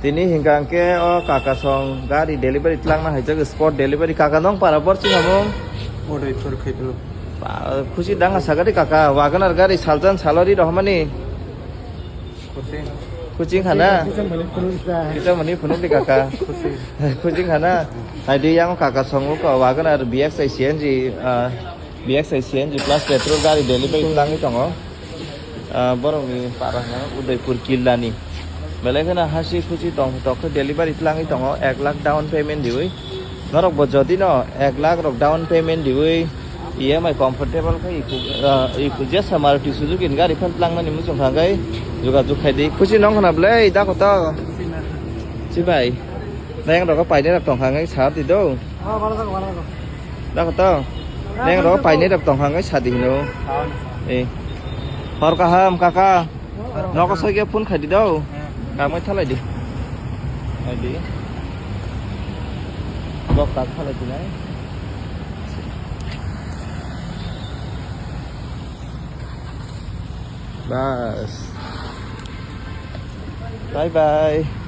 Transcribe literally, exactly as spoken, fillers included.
Tini hingka hingke o kaka song gari delivery tlangna haijak, spot delivery. Kaka nong para bor sinamung? Udaipur khaitro. Pa-, khusi danga sagari kaka, Wagoner gari saljan salori rohmani. Khusi. Khusi khana? Kisa mani phunuk di kaka. Khusi. Khusi khana? Naidi yang kaka songo ka Wagoner B X I C N G, ah, B X I C N G plus petrol gari delivery tlangwi tongo. Ah, borokni para hwnka Udaipur Killani. Belai kheno hasi khusi tong tok khe delivery tlangwi tongo, ek lakh down payment diwi. Norok bo jodi no ek lakh rok down payment diwi, E M I comfortable khe iku, ah, iku jesa Maruti Suzuki ni gari phan tlangmani muchung kha khe jogajog khai di. Khusi nong khna ble, da koto? Chibai. Nang rok painai rok tong kha khe sa di do. Da koto? Nang rok painai rok tong kha khe sa di hino. Eh. Hor kaham kaka. Nogo soi khe phone khai di do. Kamai thalai di. Khai di. Bok tak thalai di nai. Bas. Bye bye.